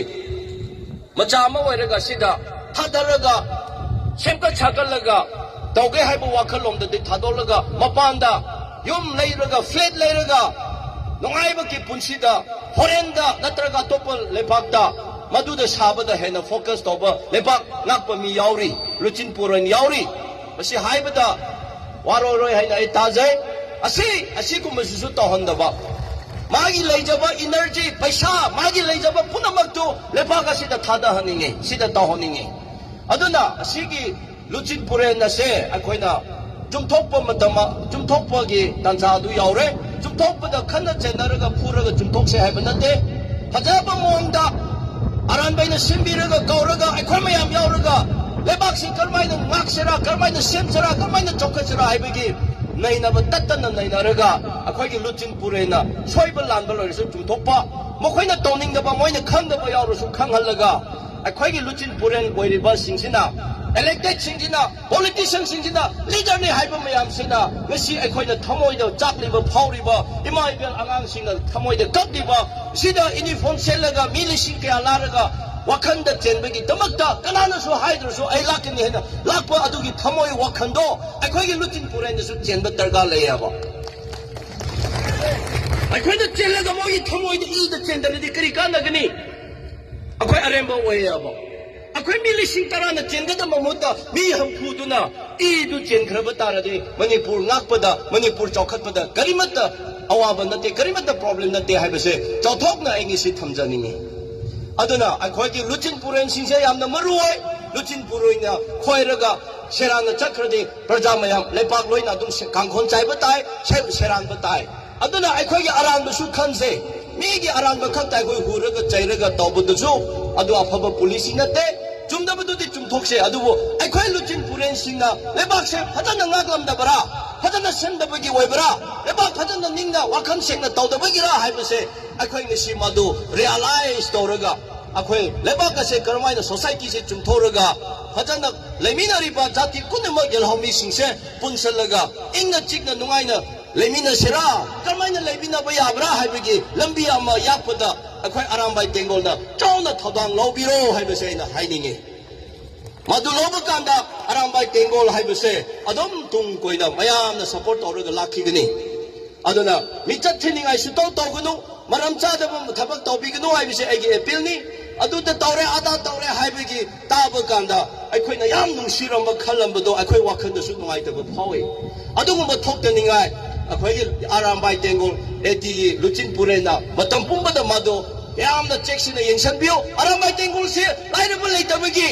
ꯃꯆꯥ ꯑꯃ ꯑꯣꯏꯔꯒ ꯁꯤꯗ ꯊꯥꯗꯔꯒ, ꯁꯦꯝꯒꯠ ꯁꯥꯒꯠꯂꯒ ꯇꯧꯒꯦ ꯍꯥꯏꯕ ꯋꯥꯈꯜꯂꯣꯝꯗꯗꯤ ꯊꯥꯗꯣꯛꯂꯒ, ꯃꯄꯥꯟꯗ ꯌꯨꯝ ꯂꯩꯔꯒ, ꯐ꯭ꯂꯦꯠ ꯂꯩꯔꯒ, ꯅꯨꯡꯉꯥꯏꯕꯒꯤ ꯄꯨꯟꯁꯤꯗ, ꯐꯣꯔꯦꯟꯗ ꯅꯠꯇ꯭ꯔꯒ ꯑꯇꯣꯞꯄ ꯂꯩꯕꯥꯛꯇ ꯃꯗꯨꯗ ꯁꯥꯕꯗ ꯍꯦꯟꯅ ꯐꯣꯀꯁ ꯇꯧꯕ ꯂꯩꯕꯥꯛ ꯉꯥꯛꯄ ꯃꯤ ꯌꯥꯎꯔꯤ, ꯂꯨꯆꯤꯟ ꯄꯨꯔꯦꯟ ꯌꯥꯎꯔꯤ꯫ ꯃꯁꯤ ꯍꯥꯏꯕꯗ ꯋꯥꯔꯣꯏꯔꯣꯏ ꯍꯥꯏꯅ ꯑꯩ ꯇꯥꯖꯩ꯫ ꯑꯁꯤ, ꯑꯁꯤꯒꯨꯝꯕꯁꯤꯁꯨ ꯇꯧꯍꯟꯗꯕ, ꯃꯥꯒꯤ ꯂꯩꯖꯕ ꯏꯅꯔꯖꯤ, ꯄꯩꯁꯥ, ꯃꯥꯒꯤ ꯂꯩꯖꯕ ꯄꯨꯝꯅꯃꯛꯇꯨ ꯂꯩꯕꯥꯛ ꯑꯁꯤꯗ ꯊꯥꯗꯍꯟꯅꯤꯡꯉꯤ, ꯁꯤꯗ ꯇꯧꯍꯟꯅꯤꯡꯉꯤ꯫ ꯑꯗꯨꯅ ꯑꯁꯤꯒꯤ ꯂꯨꯆꯤꯟ ꯄꯨꯔꯦꯟ ꯑꯁꯦ ꯑꯩꯈꯣꯏꯅ ꯆꯨꯝꯊꯣꯛꯄ ꯃꯇꯝ, ꯆꯨꯝꯊꯣꯛꯄꯒꯤ ꯇꯥꯟꯖꯥ ꯑꯗꯨ ꯌꯧꯔꯦ꯫ ꯆꯨꯝꯊꯣꯛꯄꯗ ꯈꯠꯅ ꯆꯩꯅꯔꯒ ꯐꯨꯔꯒ ꯆꯨꯝꯊꯣꯛꯁꯦ ꯍꯥꯏꯕ ꯅꯠꯇꯦ꯫ ꯐꯖꯕ ꯃꯑꯣꯡꯗ ꯑꯔꯥꯟꯕꯩꯅ ꯁꯤꯟꯕꯤꯔꯒ ꯀꯧꯔꯒ ꯑꯩꯈꯣꯏ ꯃꯌꯥꯝ ꯌꯥꯎꯔꯒ ꯂꯩꯕꯥꯛꯁꯤ ꯀꯔꯝꯍꯥꯏꯅ ꯉꯥꯛꯁꯤꯔꯥ, ꯀꯔꯝꯍꯥꯏꯅ ꯁꯦꯝꯁꯤꯔꯥ, ꯀꯔꯝꯍꯥꯏꯅ ꯆꯥꯎꯈꯠꯁꯤꯔꯥ ꯍꯥꯏꯕꯒꯤ ꯅꯩꯅꯕ ꯇꯠꯇꯅ ꯅꯩꯅꯔꯒ ꯑꯩꯈꯣꯏꯒꯤ ꯂꯨꯆꯤꯟ ꯄꯨꯔꯦꯟꯅ ꯁꯣꯏꯕ ꯂꯥꯟꯕ ꯂꯩꯔꯁꯨ ꯆꯨꯝꯊꯣꯛꯄ, ꯃꯈꯣꯏꯅ ꯇꯧꯅꯤꯡꯗꯕ, ꯃꯣꯏꯅ ꯈꯪꯗꯕ ꯌꯥꯎꯔꯁꯨ ꯈꯪꯍꯜꯂꯒ, ꯑꯩꯈꯣꯏꯒꯤ ꯂꯨꯆꯤꯟ ꯄꯨꯔꯦꯟ ꯑꯣꯏꯔꯤꯕꯁꯤꯡꯁꯤꯅ, ꯏꯂꯦꯛꯇꯦꯗꯁꯤꯡꯁꯤꯅ, ꯄꯣꯂꯤꯇꯤꯁꯤꯌꯟꯁꯤꯡꯁꯤꯅ, ꯂꯤꯗꯔꯅꯤ ꯍꯥꯏꯕ ꯃꯌꯥꯝꯁꯤꯅ ꯉꯁꯤ ꯑꯩꯈꯣꯏꯅ ꯊꯃꯣꯏꯗ ꯆꯥꯛꯂꯤꯕ, ꯐꯥꯎꯔꯤꯕ, ꯏꯃꯥ ꯏꯕꯦꯜ ꯑꯉꯥꯡꯁꯤꯡꯅ ꯊꯃꯣꯏꯗ ꯀꯞꯂꯤꯕ, ꯁꯤꯗ ꯏꯅꯤꯐꯣꯔꯝ ꯁꯦꯠꯂꯒ ꯃꯤ ꯂꯤꯁꯤꯡ ꯀꯌꯥ ꯂꯥꯛꯂꯒ ꯋꯥꯈꯜꯗ ꯆꯦꯟꯕꯒꯤ ꯗꯃꯛꯇ ꯀꯅꯥꯅꯁꯨ ꯍꯥꯏꯗ꯭ꯔꯁꯨ ꯑꯩ ꯂꯥꯛꯀꯅꯤ ꯍꯥꯏꯅ ꯂꯥꯛꯄ ꯑꯗꯨꯒꯤ ꯊꯃꯣꯏ ꯋꯥꯈꯜꯗꯣ ꯑꯩꯈꯣꯏꯒꯤ ꯂꯨꯆꯤꯟ ꯄꯨꯔꯦꯟꯗꯁꯨ ꯆꯦꯟꯕ ꯗꯔꯀꯥꯔ ꯂꯩꯌꯦꯕ꯫ ꯑꯩꯈꯣꯏꯅ ꯆꯦꯜꯂꯒ ꯃꯣꯏꯒꯤ ꯊꯃꯣꯏꯗ ꯏꯗ ꯆꯦꯟꯗꯔꯗꯤ ꯀꯔꯤ ꯀꯥꯟꯅꯒꯅꯤ? ꯑꯩꯈꯣꯏ ꯑꯔꯦꯝꯕ ꯑꯣꯏꯌꯦꯕ꯫ ꯑꯩꯈꯣꯏ ꯃꯤ ꯂꯤꯁꯤꯡ ꯇꯔꯥꯅ ꯆꯦꯟꯒꯗꯕ ꯃꯍꯨꯠꯇ ꯃꯤ ꯍꯨꯝꯐꯨꯗꯨꯅ ꯏꯗꯨ ꯆꯦꯟꯈ꯭ꯔꯕ ꯇꯥꯔꯗꯤ ꯃꯅꯤꯄꯨꯔ ꯉꯥꯛꯄꯗ, ꯃꯅꯤꯄꯨꯔ ꯆꯥꯎꯈꯠꯄꯗ ꯀꯔꯤꯃꯠꯇ ꯑꯋꯥꯕ ꯅꯠꯇꯦ, ꯀꯔꯤꯃꯠꯇ ꯄ꯭ꯔꯣꯕ꯭ꯂꯦꯝ ꯅꯠꯇꯦ ꯍꯥꯏꯕꯁꯦ ꯆꯥꯎꯊꯣꯛꯅ ꯑꯩ ꯉꯁꯤ ꯊꯝꯖꯅꯤꯡꯉꯤ꯫ ꯑꯗꯨꯅ ꯑꯩꯈꯣꯏꯒꯤ ꯂꯨꯆꯤꯟ ꯄꯨꯔꯦꯟꯁꯤꯡꯁꯦ ꯌꯥꯝꯅ ꯃꯔꯨ ꯑꯣꯏ꯫ ꯂꯨꯆꯤꯟ ꯄꯨꯔꯦꯟꯅ ꯈꯣꯏꯔꯒ ꯁꯦꯔꯥꯟꯅ ꯆꯠꯈ꯭ꯔꯗꯤ ꯄ꯭ꯔꯖꯥ ꯃꯌꯥꯝ, ꯂꯩꯄꯥꯛ ꯂꯣꯏꯅ ꯑꯗꯨꯝ ꯁꯦ-, ꯀꯥꯡꯈꯣꯟ ꯆꯥꯏꯕ ꯇꯥꯏ, ꯁꯦ-, ꯁꯦꯔꯥꯟꯕ ꯇꯥꯏ꯫ ꯑꯗꯨꯅ ꯑꯩꯈꯣꯏꯒꯤ ꯑꯔꯥꯟꯕꯁꯨ ꯈꯟꯁꯦ꯫ ꯃꯤꯒꯤ ꯑꯔꯥꯟꯕ ꯈꯛꯇ ꯑꯩꯈꯣꯏ ꯍꯨꯔꯒ ꯆꯩꯔꯒ ꯇꯧꯕꯗꯨꯁꯨ ꯑꯗꯨ ꯑꯐꯕ ꯄꯣꯂꯤꯁꯤ ꯅꯠꯇꯦ꯫ ꯆꯨꯝꯗꯕꯗꯨꯗꯤ ꯆꯨꯝꯊꯣꯛꯁꯦ꯫ ꯑꯗꯨꯕꯨ ꯑꯩꯈꯣꯏ ꯂꯨꯆꯤꯟ ꯄꯨꯔꯦꯟꯁꯤꯡꯅ ꯂꯩꯕꯥꯛꯁꯦ ꯐꯖꯅ ꯉꯥꯛꯂꯝꯗꯕ꯭ꯔꯥ? ꯐꯖꯅ ꯁꯦꯝꯗꯕꯒꯤ ꯑꯣꯏꯕ꯭ꯔꯥ? ꯂꯩꯕꯥꯛ ꯐꯖꯅ ꯅꯤꯡꯅ ꯋꯥꯈꯜ ꯁꯦꯡꯅ ꯇꯧꯗꯕꯒꯤꯔꯥ ꯍꯥꯏꯕꯁꯦ ꯑꯩꯈꯣꯏ ꯉꯁꯤ ꯃꯗꯨ ꯔꯤꯌꯦꯂꯥꯏꯁ ꯇꯧꯔꯒ ꯑꯩꯈꯣꯏ ꯂꯩꯕꯥꯛ ꯑꯁꯦ ꯀꯔꯝꯍꯥꯏꯅ ꯁꯣꯁꯥꯏꯇꯤꯁꯦ ꯆꯨꯝꯊꯣꯛꯔꯒ ꯐꯖꯅ ꯂꯩꯃꯤꯟꯅꯔꯤꯕ ꯖꯥꯇꯤ ꯄꯨꯝꯅꯃꯛ ꯌꯦꯜꯍꯧꯃꯤꯁꯤꯡꯁꯦ ꯄꯨꯟꯁꯤꯜꯂꯒ ꯏꯪꯅ ꯆꯤꯛꯅ ꯅꯨꯡꯉꯥꯏꯅ ꯂꯩꯃꯤꯟꯅꯁꯤꯔꯥ, ꯀꯔꯝꯍꯥꯏꯅ ꯂꯩꯃꯤꯟꯅꯕ ꯌꯥꯕ꯭ꯔꯥ ꯍꯥꯏꯕꯒꯤ ꯂꯝꯕꯤ ꯑꯃ ꯌꯥꯠꯄꯗ ꯑꯩꯈꯣꯏ ꯑꯔꯥꯝꯕꯥꯏ ꯇꯦꯡꯒꯣꯜꯅ ꯆꯥꯎꯅ ꯊꯧꯗꯥꯡ ꯂꯧꯕꯤꯔꯣ ꯍꯥꯏꯕꯁꯦ ꯑꯩꯅ ꯍꯥꯏꯅꯤꯡꯉꯤ꯫ ꯃꯗꯨ ꯂꯧꯕ ꯀꯥꯟꯗ ꯑꯔꯥꯝꯕꯥꯏ ꯇꯦꯡꯒꯣꯜ ꯍꯥꯏꯕꯁꯦ ꯑꯗꯨꯝ ꯇꯨꯡ ꯀꯣꯏꯅ ꯃꯌꯥꯝꯅ ꯁꯄꯣꯔꯠ ꯇꯧꯔꯒ ꯂꯥꯛꯈꯤꯒꯅꯤ꯫ ꯑꯗꯨꯅ ꯃꯤꯆꯠ ꯊꯤꯅꯤꯡꯉꯥꯏ ꯁꯨꯇꯧ ꯇꯧꯒꯅꯨ, ꯃꯔꯝ ꯆꯥꯗꯕ ꯊꯕꯛ ꯇꯧꯕꯤꯒꯅꯨ ꯍꯥꯏꯕꯁꯦ ꯑꯩꯒꯤ ꯑꯦꯄꯤꯜꯅꯤ꯫ ꯑꯗꯨꯗ ꯇꯧꯔꯦ, ꯑꯗꯥ ꯇꯧꯔꯦ ꯍꯥꯏꯕꯒꯤ ꯇꯥꯕ ꯀꯥꯟꯗ ꯑꯩꯈꯣꯏꯅ ꯌꯥꯝ ꯅꯨꯡꯁꯤꯔꯝꯕ ꯈꯜꯂꯝꯕꯗꯣ ꯑꯩꯈꯣꯏ ꯋꯥꯈꯜꯗꯁꯨ ꯅꯨꯡꯉꯥꯏꯇꯕ ꯐꯥꯎꯏ꯫ ꯑꯗꯨꯒꯨꯝꯕ ꯊꯣꯛꯇꯅꯤꯡꯉꯥꯏ ꯑꯩꯈꯣꯏꯒꯤ ꯑꯔꯥꯝꯕꯥꯏ ꯇꯦꯡꯒꯣꯜ ꯑꯦꯇꯤꯒꯤ ꯂꯨꯆꯤꯟ ꯄꯨꯔꯦꯟꯅ ꯃꯇꯝ ꯄꯨꯝꯕꯗ ꯃꯗꯨ ꯌꯥꯝꯅ ꯆꯦꯛꯁꯤꯟꯅ ꯌꯦꯡꯁꯤꯟꯕꯤꯌꯨ꯫ ꯑꯔꯥꯝꯕꯥꯏ ꯇꯦꯡꯒꯣꯜꯁꯤ ꯂꯥꯏꯔꯕ ꯂꯩꯇꯕꯒꯤ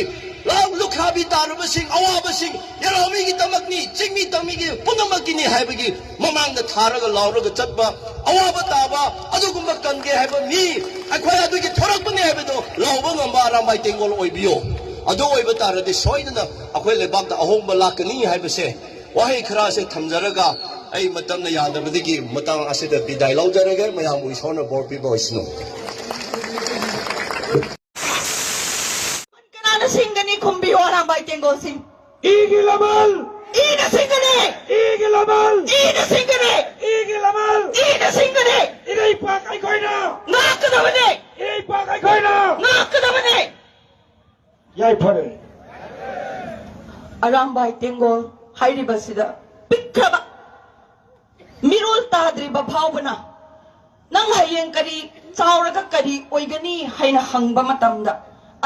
ꯂꯥꯎ ꯂꯨꯈ꯭ꯔꯥꯕꯤ ꯇꯥꯔꯕꯁꯤꯡ, ꯑꯋꯥꯕꯁꯤꯡ, ꯌꯦꯜꯍꯧꯃꯤꯒꯤꯗꯃꯛꯅꯤ, ꯆꯤꯡꯃꯤ ꯇꯝꯃꯤꯒꯤ ꯄꯨꯝꯅꯃꯛꯀꯤꯅꯤ ꯍꯥꯏꯕꯒꯤ ꯃꯃꯥꯡꯗ ꯊꯥꯔꯒ ꯂꯥꯎꯔꯒ ꯆꯠꯄ, ꯑꯋꯥꯕ ꯇꯥꯕ ꯑꯗꯨꯒꯨꯝꯕ ꯀꯟꯒꯦ ꯍꯥꯏꯕ ꯃꯤ ꯑꯩꯈꯣꯏ ꯑꯗꯨꯒꯤ ꯊꯣꯔꯛꯄꯅꯤ ꯍꯥꯏꯕꯗꯣ ꯂꯥꯎꯕ ꯉꯝꯕ ꯑꯔꯥꯝꯕꯥꯏ ꯇꯦꯡꯒꯣꯜ ꯑꯣꯏꯕꯤꯌꯣ꯫ ꯑꯗꯨ ꯑꯣꯏꯕ ꯇꯥꯔꯗꯤ ꯁꯣꯏꯗꯅ ꯑꯩꯈꯣꯏ ꯂꯩꯕꯥꯛꯇ ꯑꯍꯣꯡꯕ ꯂꯥꯛꯀꯅꯤ ꯍꯥꯏꯕꯁꯦ ꯋꯥꯍꯩ ꯈꯔꯁꯦ ꯊꯝꯖꯔꯒ ꯑꯩ ꯃꯇꯝꯅ ꯌꯥꯗꯕꯗꯒꯤ ꯃꯇꯥꯡ ꯑꯁꯤꯗ ꯕꯤꯗꯥꯏ ꯂꯧꯖꯔꯒꯦ꯫ ꯃꯌꯥꯝꯕꯨ ꯏꯁꯣꯔꯅ ꯕꯣꯔ ꯄꯤꯕ ꯑꯣꯏꯁꯅꯨ꯫ ꯀꯅꯥꯅ ꯁꯤꯡꯒꯅꯤ? ꯈꯨꯝꯕꯤꯌꯨ, ꯑꯔꯥꯝꯕꯥꯏ ꯇꯦꯡꯒꯣꯜꯁꯤꯡ꯫ ꯏꯒꯤ ꯂꯃꯜ! ꯏꯅ ꯁꯤꯡꯒꯅꯤ! ꯏꯒꯤ ꯂꯃꯜ! ꯏꯅ ꯁꯤꯡꯒꯅꯤ! ꯏꯒꯤ ꯂꯃꯜ! ꯏꯅ ꯁꯤꯡꯒꯅꯤ! ꯏꯔꯩꯄꯥꯛ ꯑꯩꯈꯣꯏꯅ! ꯉꯥꯛꯀꯗꯕꯅꯤ! ꯏꯔꯩꯄꯥꯛ ꯑꯩꯈꯣꯏꯅ! ꯉꯥꯛꯀꯗꯕꯅꯤ! ꯌꯥꯏꯐꯔꯦ꯫ ꯑꯔꯥꯝꯕꯥꯏ ꯇꯦꯡꯒꯣꯜ ꯍꯥꯏꯔꯤꯕꯁꯤꯗ ꯄꯤꯛꯈ꯭ꯔꯕ ꯃꯤꯔꯣꯜ ꯇꯥꯗ꯭ꯔꯤꯕ ꯐꯥꯎꯕꯅ ꯅꯪ ꯍꯌꯦꯡ ꯀꯔꯤ ꯆꯥꯎꯔꯒ ꯀꯔꯤ ꯑꯣꯏꯒꯅꯤ ꯍꯥꯏꯅ ꯍꯪꯕ ꯃꯇꯝꯗ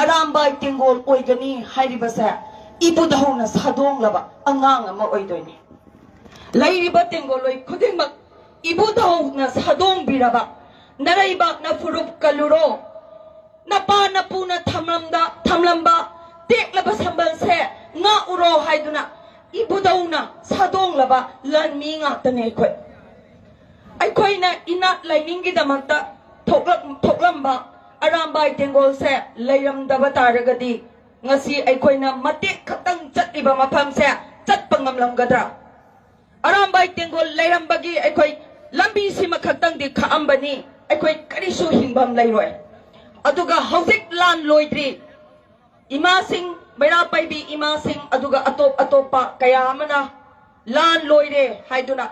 ꯑꯔꯥꯝꯕꯥꯏ ꯇꯦꯡꯒꯣꯜ ꯑꯣꯏꯒꯅꯤ ꯍꯥꯏꯔꯤꯕꯁꯦ ꯏꯕꯨꯙꯧꯅ ꯁꯥꯗꯣꯡꯂꯕ ꯑꯉꯥꯡ ꯑꯃ ꯑꯣꯏꯗꯣꯏꯅꯤ꯫ ꯂꯩꯔꯤꯕ ꯇꯦꯡꯒꯣꯜꯂꯣꯏ ꯈꯨꯗꯤꯡꯃꯛ ꯏꯕꯨꯙꯧꯅ ꯁꯥꯗꯣꯡꯕꯤꯔꯕ ꯅꯔꯩꯕꯥꯛꯅ ꯐꯨꯔꯨꯞ ꯀꯜꯂꯨꯔꯣ, ꯅꯄꯥ ꯅꯄꯨꯅ ꯊꯝꯂꯝꯗ ꯊꯝꯂꯝꯕ ꯇꯦꯛꯂꯕ ꯁꯝꯕꯜꯁꯦ ꯉꯥꯛꯎꯔꯣ ꯍꯥꯏꯗꯨꯅ ꯏꯕꯨꯙꯧꯅ ꯁꯥꯗꯣꯡꯂꯕ ꯂꯥꯟꯃꯤ ꯉꯥꯛꯇꯅꯦ ꯑꯩꯈꯣꯏ꯫ ꯑꯩꯈꯣꯏꯅ ꯏꯅꯥꯠ ꯂꯥꯏꯅꯤꯡꯒꯤꯗꯃꯛꯇ ꯊꯣꯛꯂꯝ- ꯊꯣꯛꯂꯝꯕ ꯑꯔꯥꯝꯕꯥꯏ ꯇꯦꯡꯒꯣꯜꯁꯦ ꯂꯩꯔꯝꯗꯕ ꯇꯥꯔꯒꯗꯤ ꯉꯁꯤ ꯑꯩꯈꯣꯏꯅ ꯃꯇꯦꯛ ꯈꯛꯇꯪ ꯆꯠꯂꯤꯕ ꯃꯐꯝꯁꯦ ꯆꯠꯄ ꯉꯝꯂꯝꯒꯗ꯭ꯔꯥ? ꯑꯔꯥꯝꯕꯥꯏ ꯇꯦꯡꯒꯣꯜ ꯂꯩꯔꯝꯕꯒꯤ ꯑꯩꯈꯣꯏ ꯂꯝꯕꯤꯁꯤꯃ ꯈꯛꯇꯪꯗꯤ ꯈꯥꯛꯑꯝꯕꯅꯤ, ꯑꯩꯈꯣꯏ ꯀꯔꯤꯁꯨ ꯍꯤꯡꯐꯝ ꯂꯩꯔꯣꯏ꯫ ꯑꯗꯨꯒ ꯍꯧꯖꯤꯛ ꯂꯥꯟ ꯂꯣꯏꯗ꯭ꯔꯤ꯫ ꯏꯃꯥꯁꯤꯡ, ꯃꯩꯔꯥ ꯄꯥꯏꯕꯤ ꯏꯃꯥꯁꯤꯡ, ꯑꯗꯨꯒ ꯑꯇꯣꯞ ꯑꯇꯣꯞꯄ ꯀꯌꯥ ꯑꯃꯅ ꯂꯥꯟ ꯂꯣꯏꯔꯦ ꯍꯥꯏꯗꯨꯅ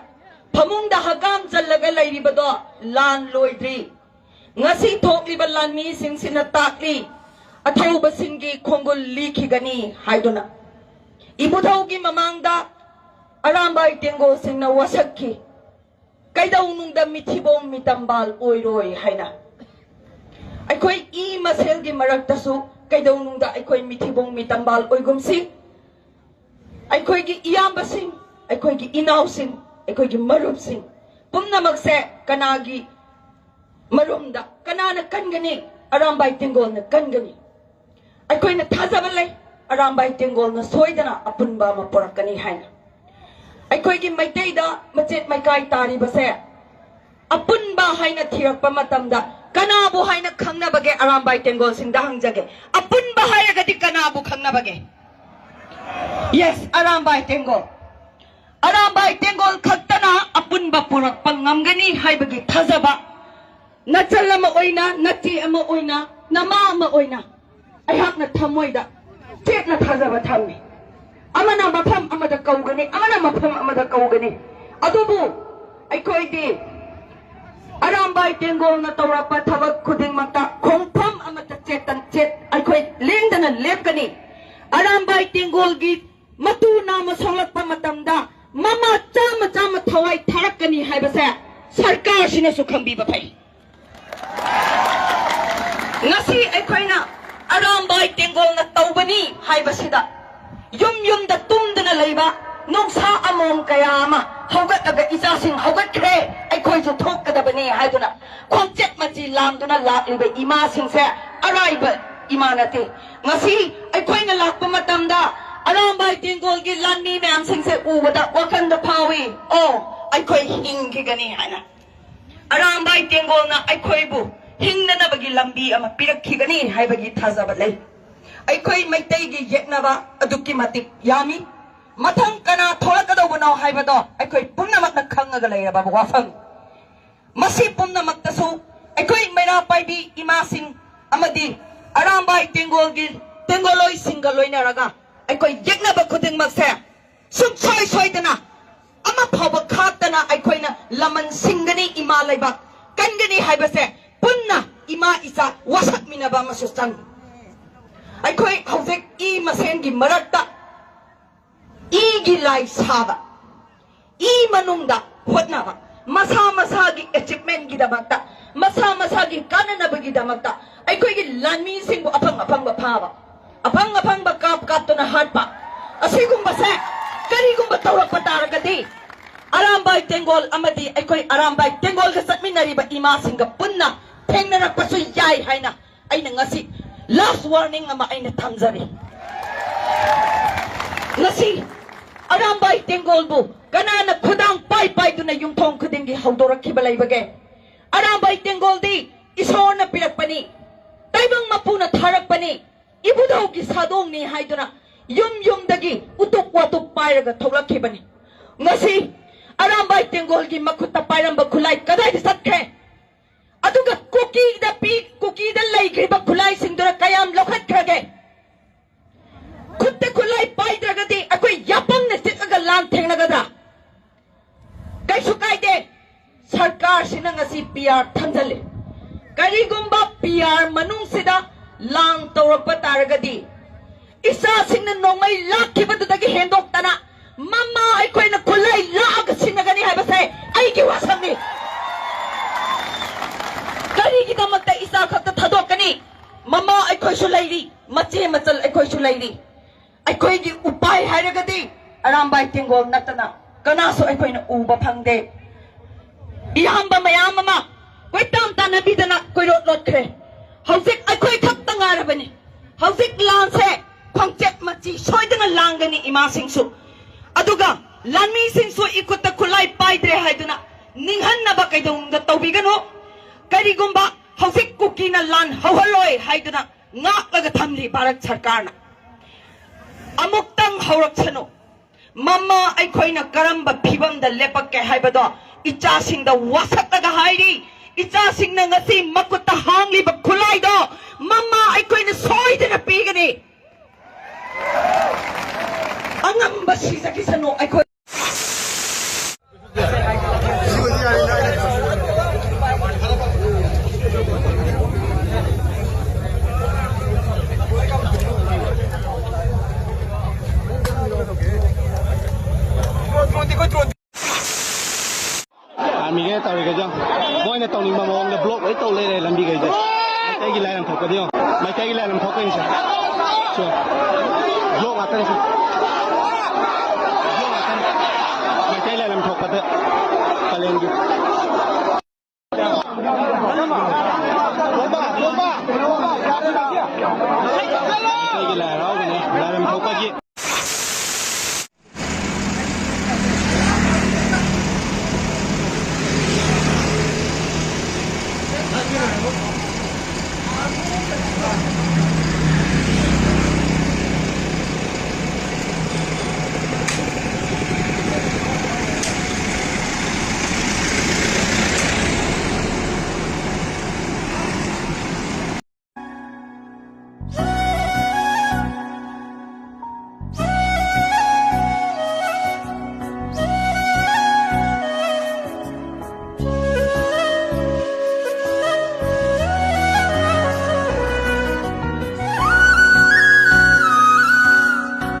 ꯐꯃꯨꯡꯗ ꯍꯛꯀꯥꯝ ꯆꯜꯂꯒ ꯂꯩꯔꯤꯕꯗꯣ ꯂꯥꯟ ꯂꯣꯏꯗ꯭ꯔꯤ꯫ ꯉꯁꯤ ꯊꯣꯛꯂꯤꯕ ꯂꯥꯟꯃꯤꯁꯤꯡꯁꯤꯅ ꯇꯥꯛꯂꯤ, ꯑꯊꯧꯕꯁꯤꯡꯒꯤ ꯈꯣꯡꯒꯨꯜ ꯂꯤꯈꯤꯒꯅꯤ ꯍꯥꯏꯗꯨꯅ꯫ ꯏꯕꯨꯙꯧꯒꯤ ꯃꯃꯥꯡꯗ ꯑꯔꯥꯝꯕꯥꯏ ꯇꯦꯡꯒꯣꯜꯁꯤꯡꯅ ꯋꯥꯁꯛꯈꯤ, "ꯀꯩꯗꯧꯅꯨꯡꯗ ꯃꯤꯊꯤꯕꯣꯡ ꯃꯤꯇꯝꯕꯥꯜ ꯑꯣꯏꯔꯣꯏ" ꯍꯥꯏꯅ꯫ ꯑꯩꯈꯣꯏ ꯏ ꯃꯁꯦꯜꯒꯤ ꯃꯔꯛꯇꯁꯨ ꯀꯩꯗꯧꯅꯨꯡꯗ ꯑꯩꯈꯣꯏ ꯃꯤꯊꯤꯕꯣꯡ ꯃꯤꯇꯝꯕꯥꯜ ꯑꯣꯏꯒꯨꯝꯁꯤ꯫ ꯑꯩꯈꯣꯏꯒꯤ ꯏꯌꯥꯝꯕꯁꯤꯡ, ꯑꯩꯈꯣꯏꯒꯤ ꯏꯅꯥꯎꯁꯤꯡ, ꯑꯩꯈꯣꯏꯒꯤ ꯃꯔꯨꯞꯁꯤꯡ ꯄꯨꯝꯅꯃꯛꯁꯦ ꯀꯅꯥꯒꯤ ꯃꯔꯨꯝꯗ ꯀꯅꯥꯅ ꯀꯟꯒꯅꯤ? ꯑꯔꯥꯝꯕꯥꯏ ꯇꯦꯡꯒꯣꯜꯅ ꯀꯟꯒꯅꯤ꯫ ꯑꯩꯈꯣꯏꯅ ꯊꯥꯖꯕ ꯂꯩ, ꯑꯔꯥꯝꯕꯥꯏ ꯇꯦꯡꯒꯣꯜꯅ ꯁꯣꯏꯗꯅ ꯑꯄꯨꯟꯕ ꯑꯃ ꯄꯨꯔꯛꯀꯅꯤ ꯍꯥꯏꯅ꯫ ꯑꯩꯈꯣꯏꯒꯤ ꯃꯩꯇꯩꯗ ꯃꯆꯦꯠ ꯃꯩꯀꯥꯏ ꯇꯥꯔꯤꯕꯁꯦ ꯑꯄꯨꯟꯕ ꯍꯥꯏꯅ ꯊꯤꯔꯛꯄ ꯃꯇꯝꯗ ꯀꯅꯥꯕꯨ ꯍꯥꯏꯅ ꯈꯪꯅꯕꯒꯦ? ꯑꯔꯥꯝꯕꯥꯏ ꯇꯦꯡꯒꯣꯜꯁꯤꯡꯗ ꯍꯪꯖꯒꯦ, ꯑꯄꯨꯟꯕ ꯍꯥꯏꯔꯒꯗꯤ ꯀꯅꯥꯕꯨ ꯈꯪꯅꯕꯒꯦ? Yes, ꯑꯔꯥꯝꯕꯥꯏ ꯇꯦꯡꯒꯣꯜ꯫ ꯑꯔꯥꯝꯕꯥꯏ ꯇꯦꯡꯒꯣꯜ ꯈꯛꯇꯅ ꯑꯄꯨꯟꯕ ꯄꯨꯔꯛꯄ ꯉꯝꯒꯅꯤ ꯍꯥꯏꯕꯒꯤ ꯊꯥꯖꯕ ꯅꯆꯜ ꯑꯃ ꯑꯣꯏꯅ, ꯅꯆꯦ ꯑꯃ ꯑꯣꯏꯅ, ꯅꯃꯥ ꯑꯃ ꯑꯣꯏꯅ ꯑꯩꯍꯥꯛꯅ ꯊꯃꯣꯏꯗ ꯆꯦꯠꯅ ꯊꯥꯖꯕ ꯊꯝꯃꯤ꯫ ꯑꯃꯅ ꯃꯐꯝ ꯑꯃꯗ ꯀꯧꯒꯅꯤ, ꯑꯃꯅ ꯃꯐꯝ ꯑꯃꯗ ꯀꯧꯒꯅꯤ, ꯑꯗꯨꯕꯨ ꯑꯩꯈꯣꯏꯗꯤ ꯑꯔꯥꯝꯕꯥꯏ ꯇꯦꯡꯒꯣꯜꯅ ꯇꯧꯔꯛꯄ ꯊꯕꯛ ꯈꯨꯗꯤꯡꯃꯛꯇ ꯈꯣꯡꯐꯝ ꯑꯃꯠꯇ ꯆꯦꯠꯇ-, ꯆꯦꯠ-, ꯑꯩꯈꯣꯏ ꯂꯦꯡꯗꯅ ꯂꯦꯞꯀꯅꯤ꯫ ꯑꯔꯥꯝꯕꯥꯏ ꯇꯦꯡꯒꯣꯜꯒꯤ ꯃꯇꯨ ꯅꯥꯝꯃ ꯁꯣꯛꯂꯛꯄ ꯃꯇꯝꯗ ꯃꯃꯥ ꯆꯥꯝꯃ ꯆꯥꯝꯃ ꯊꯋꯥꯏ ꯊꯥꯔꯛꯀꯅꯤ ꯍꯥꯏꯕꯁꯦ ꯁꯔꯀꯥꯔꯁꯤꯅꯁꯨ ꯈꯪꯕꯤꯕ ꯐꯩ꯫ ꯉꯁꯤ ꯑꯩꯈꯣꯏꯅ ꯑꯔꯥꯝꯕꯥꯏ ꯇꯦꯡꯒꯣꯜꯅ ꯇꯧꯕꯅꯤ ꯍꯥꯏꯕꯁꯤꯗ ꯌꯨꯝ ꯌꯨꯝꯗ ꯇꯨꯝꯗꯨꯅ ꯂꯩꯕ ꯅꯨꯡꯁꯥ ꯑꯃꯣꯝ ꯀꯌꯥ ꯑꯃ ꯍꯧꯒꯠꯂꯒ ꯏꯆꯥꯁꯤꯡ ꯍꯧꯒꯠꯈ꯭ꯔꯦ, ꯑꯩꯈꯣꯏꯁꯨ ꯊꯣꯛꯀꯗꯕꯅꯤ ꯍꯥꯏꯗꯨꯅ ꯈꯣꯡꯆꯠ ꯃꯆꯤ ꯂꯥꯡꯗꯨꯅ ꯂꯥꯛꯂꯤꯕ ꯏꯃꯥꯁꯤꯡꯁꯦ ꯑꯔꯥꯏꯕ ꯏꯃꯥ ꯅꯠꯇꯦ꯫ ꯉꯁꯤ ꯑꯩꯈꯣꯏꯅ ꯂꯥꯛꯄ ꯃꯇꯝꯗ ꯑꯔꯥꯝꯕꯥꯏ ꯇꯦꯡꯒꯣꯜꯒꯤ ꯂꯥꯟꯃꯤ ꯃꯌꯥꯝꯁꯤꯡꯁꯦ ꯎꯕꯗ ꯋꯥꯈꯜꯗ ꯐꯥꯎꯏ, "ꯑꯣ, ꯑꯩꯈꯣꯏ ꯍꯤꯡꯈꯤꯒꯅꯤ" ꯍꯥꯏꯅ꯫ ꯑꯔꯥꯝꯕꯥꯏ ꯇꯦꯡꯒꯣꯜꯅ ꯑꯩꯈꯣꯏꯕꯨ ꯍꯤꯡꯅꯅꯕꯒꯤ ꯂꯝꯕꯤ ꯑꯃ ꯄꯤꯔꯛꯈꯤꯒꯅꯤ ꯍꯥꯏꯕꯒꯤ ꯊꯥꯖꯕ ꯂꯩ꯫ ꯑꯩꯈꯣꯏ ꯃꯩꯇꯩꯒꯤ ꯌꯦꯛꯅꯕ ꯑꯗꯨꯛꯀꯤ ꯃꯇꯤꯛ ꯌꯥꯝꯃꯤ꯫ ꯃꯊꯪ ꯀꯅꯥ ꯊꯣꯛꯂꯛꯀꯗꯧꯕꯅꯣ ꯍꯥꯏꯕꯗꯣ ꯑꯩꯈꯣꯏ ꯄꯨꯝꯅꯃꯛꯅ ꯈꯪꯉꯒ ꯂꯩꯔꯕ ꯋꯥꯐꯝ꯫ ꯃꯁꯤ ꯄꯨꯝꯅꯃꯛꯇꯁꯨ ꯑꯩꯈꯣꯏ ꯃꯩꯔꯥ ꯄꯥꯏꯕꯤ ꯏꯃꯥꯁꯤꯡ ꯑꯃꯗꯤ ꯑꯔꯥꯝꯕꯥꯏ ꯇꯦꯡꯒꯣꯜꯒꯤ, ꯇꯦꯡꯒꯣꯜꯂꯣꯏꯁꯤꯡꯒ ꯂꯣꯏꯅꯔꯒ ꯑꯩꯈꯣꯏ ꯌꯦꯛꯅꯕ ꯈꯨꯗꯤꯡꯃꯛꯁꯦ ꯁꯨꯡꯁꯣꯏ ꯁꯣꯏꯗꯅ ꯑꯃ ꯐꯥꯎꯕ ꯈꯥꯛꯇꯅ ꯑꯩꯈꯣꯏꯅ ꯂꯃꯟ ꯁꯤꯡꯒꯅꯤ, ꯏꯃꯥ ꯂꯩꯕꯥꯛ ꯀꯟꯒꯅꯤ ꯍꯥꯏꯕꯁꯦ ꯄꯨꯟꯅ ꯏꯃꯥ ꯏꯆꯥ ꯋꯥꯁꯛꯃꯤꯟꯅꯕ ꯑꯃꯁꯨ ꯆꯪꯏ꯫ ꯑꯩꯈꯣꯏ ꯍꯧꯖꯤꯛ ꯏ ꯃꯁꯦꯟꯒꯤ ꯃꯔꯛꯇ, ꯏꯒꯤ ꯂꯥꯏ ꯁꯥꯕ, ꯏ ꯃꯅꯨꯡꯗ ꯍꯣꯠꯅꯕ, ꯃꯁꯥ ꯃꯁꯥꯒꯤ ꯑꯦꯆꯤꯞꯃꯦꯟꯒꯤꯗꯃꯛꯇ, ꯃꯁꯥ ꯃꯁꯥꯒꯤ ꯀꯥꯟꯅꯅꯕꯒꯤꯗꯃꯛꯇ ꯑꯩꯈꯣꯏꯒꯤ ꯂꯥꯟꯃꯤꯁꯤꯡꯕꯨ ꯑꯐꯪ ꯑꯐꯪꯕ ꯐꯥꯕ, ꯑꯐꯪ ꯑꯐꯪꯕ ꯀꯥꯞ ꯀꯥꯞꯇꯨꯅ ꯍꯥꯠꯄ, ꯑꯁꯤꯒꯨꯝꯕꯁꯦ ꯀꯔꯤꯒꯨꯝꯕ ꯇꯧꯔꯛꯄ ꯇꯥꯔꯒꯗꯤ ꯑꯔꯥꯝꯕꯥꯏ ꯇꯦꯡꯒꯣꯜ ꯑꯃꯗꯤ ꯑꯩꯈꯣꯏ ꯑꯔꯥꯝꯕꯥꯏ ꯇꯦꯡꯒꯣꯜꯒ ꯆꯠꯃꯤꯟꯅꯔꯤꯕ ꯏꯃꯥꯁꯤꯡꯒ ꯄꯨꯟꯅ ꯊꯦꯡꯅꯔꯛꯄꯁꯨ ꯌꯥꯏ ꯍꯥꯏꯅ ꯑꯩꯅ ꯉꯁꯤ ꯂꯥꯁ ꯋꯥꯔꯅꯤꯡ ꯑꯃ ꯑꯩꯅ ꯊꯝꯖꯔꯤ꯫ ꯉꯁꯤ ꯑꯔꯥꯝꯕꯥꯏ ꯇꯦꯡꯒꯣꯜꯕꯨ ꯀꯅꯥꯅ ꯈꯨꯗꯥꯡ ꯄꯥꯏ ꯄꯥꯏꯗꯨꯅ ꯌꯨꯝꯊꯣꯡ ꯈꯨꯗꯤꯡꯒꯤ ꯍꯧꯗꯣꯔꯛꯈꯤꯕ ꯂꯩꯕꯒꯦ? ꯑꯔꯥꯝꯕꯥꯏ ꯇꯦꯡꯒꯣꯜꯗꯤ ꯏꯁꯣꯔꯅ ꯄꯤꯔꯛꯄꯅꯤ, ꯇꯥꯏꯕꯪ ꯃꯄꯨꯅ ꯊꯥꯔꯛꯄꯅꯤ, ꯏꯕꯨꯙꯧꯒꯤ ꯁꯥꯗꯣꯡꯅꯤ ꯍꯥꯏꯗꯨꯅ ꯌꯨꯝ ꯌꯨꯝꯗꯒꯤ ꯎꯇꯨꯞ ꯋꯥꯇꯨꯞ ꯄꯥꯏꯔꯒ ꯊꯣꯛꯂꯛꯈꯤꯕꯅꯤ꯫ ꯉꯁꯤ ꯑꯔꯥꯝꯕꯥꯏ ꯇꯦꯡꯒꯣꯜꯒꯤ ꯃꯈꯨꯠꯇ ꯄꯥꯏꯔꯝꯕ ꯈꯨꯠꯂꯥꯏ ꯀꯗꯥꯏꯗ ꯆꯠꯈ꯭ꯔꯦ? ꯑꯗꯨꯒ ꯀꯨꯀꯤꯗ ꯄꯤ, ꯀꯨꯀꯤꯗ ꯂꯩꯈ꯭ꯔꯤꯕ ꯈꯨꯠꯂꯥꯏꯁꯤꯡꯗꯨꯅ ꯀꯌꯥꯝ ꯂꯧꯈꯠꯈ꯭ꯔꯒꯦ? ꯈꯨꯠꯇ ꯈꯨꯠꯂꯥꯏ ꯄꯥꯏꯗ꯭ꯔꯒꯗꯤ ꯑꯩꯈꯣꯏ ꯌꯥꯄꯪꯅ ꯆꯤꯛꯑꯒ ꯂꯥꯟ ꯊꯦꯡꯅꯒꯗ꯭ꯔꯥ? ꯀꯩꯁꯨ ꯀꯥꯏꯗꯦ꯫ ꯁꯔꯀꯥꯔꯁꯤꯅ ꯉꯁꯤ ꯄꯤ ꯑꯥꯔ ꯊꯝꯖꯤꯜꯂꯤ꯫ ꯀꯔꯤꯒꯨꯝꯕ ꯄꯤ ꯑꯥꯔ ꯃꯅꯨꯡꯁꯤꯗ ꯂꯥꯟ ꯇꯧꯔꯛꯄ ꯇꯥꯔꯒꯗꯤ, ꯏꯆꯥꯁꯤꯡꯅ ꯅꯣꯡꯃꯩ ꯂꯥꯛꯈꯤꯕꯗꯨꯗꯒꯤ ꯍꯦꯟꯗꯣꯛꯇꯅ ꯃꯃꯥ ꯑꯩꯈꯣꯏꯅ ꯈꯨꯠꯂꯥꯏ ꯂꯥꯛꯑꯒ ꯁꯤꯟꯅꯒꯅꯤ ꯍꯥꯏꯕꯁꯦ ꯑꯩꯒꯤ ꯋꯥꯁꯛꯅꯤ꯫ ꯀꯔꯤꯒꯤꯗꯃꯛꯇ ꯏꯆꯥ ꯈꯛꯇ ꯊꯥꯗꯣꯛꯀꯅꯤ? ꯃꯃꯥ ꯑꯩꯈꯣꯏꯁꯨ ꯂꯩꯔꯤ, ꯃꯆꯦ ꯃꯆꯜ ꯑꯩꯈꯣꯏꯁꯨ ꯂꯩꯔꯤ꯫ ꯑꯩꯈꯣꯏꯒꯤ ꯎꯄꯥꯏ ꯍꯥꯏꯔꯒꯗꯤ ꯑꯔꯥꯝꯕꯥꯏ ꯇꯦꯡꯒꯣꯜ ꯅꯠꯇꯅ ꯀꯅꯥꯁꯨ ꯑꯩꯈꯣꯏꯅ ꯎꯕ ꯐꯪꯗꯦ꯫ ꯏꯌꯥꯝꯕ ꯃꯌꯥꯝ ꯑꯃ ꯀꯣꯏꯇꯥꯟ ꯇꯥꯟꯅꯕꯤꯗꯅ ꯀꯣꯏꯔꯣꯠ ꯂꯣꯠꯈ꯭ꯔꯦ꯫ ꯍꯧꯖꯤꯛ ꯑꯩꯈꯣꯏ ꯈꯛꯇ ꯉꯥꯏꯔꯕꯅꯤ꯫ ꯍꯧꯖꯤꯛ ꯂꯥꯟꯁꯦ ꯈꯣꯡꯆꯠ ꯃꯆꯤ ꯁꯣꯏꯗꯅ ꯂꯥꯡꯒꯅꯤ ꯏꯃꯥꯁꯤꯡꯁꯨ꯫ ꯑꯗꯨꯒ ꯂꯥꯟꯃꯤꯁꯤꯡꯁꯨ ꯏꯈꯨꯠꯇ ꯈꯨꯠꯂꯥꯏ ꯄꯥꯏꯗ꯭ꯔꯦ ꯍꯥꯏꯗꯨꯅ ꯅꯤꯡꯍꯟꯅꯕ ꯀꯩꯗꯧꯅꯨꯡꯗ ꯇꯧꯕꯤꯒꯅꯨ꯫ ꯀꯔꯤꯒꯨꯝꯕ ꯍꯧꯖꯤꯛ ꯀꯨꯀꯤꯅ ꯂꯥꯟ ꯍꯧꯍꯜꯂꯣꯏ ꯍꯥꯏꯗꯨꯅ ꯉꯥꯛꯂꯒ ꯊꯝꯂꯤ ꯚꯥꯔꯠ ꯁꯔꯀꯥꯔꯅ꯫ ꯑꯃꯨꯛꯇꯪ ꯍꯧꯔꯛꯁꯅꯨ꯫ ꯃꯃꯥ ꯑꯩꯈꯣꯏꯅ ꯀꯔꯝꯕ ꯐꯤꯕꯝꯗ ꯂꯦꯞꯄꯛꯀꯦ ꯍꯥꯏꯕꯗꯣ ꯏꯆꯥꯁꯤꯡꯗ ꯋꯥꯁꯛꯂꯒ ꯍꯥꯏꯔꯤ꯫ ꯏꯆꯥꯁꯤꯡꯅ ꯉꯁꯤ ꯃꯈꯨꯠꯇ ꯍꯥꯡꯂꯤꯕ ꯈꯨꯠꯂꯥꯏꯗꯣ ꯂꯥꯏ ꯂꯪꯊꯣꯛꯄꯗ ꯌꯦꯡꯉꯣ꯫ ꯃꯩꯇꯩꯒꯤ ꯂꯥꯏ ꯂꯪꯊꯣꯛꯄ ꯌꯦꯡꯁꯦ꯫ ꯁꯦ꯫ ꯕ꯭ꯂꯣꯛ ꯉꯥꯛꯇꯅꯤ ꯁꯦ꯫ ꯕ꯭ꯂꯣꯛ ꯉꯥꯛꯇꯅꯤ꯫ ꯃꯩꯇꯩ ꯂꯥꯏ ꯂꯪꯊꯣꯛꯄꯗ ꯀꯥꯂꯦꯟꯒꯤ꯫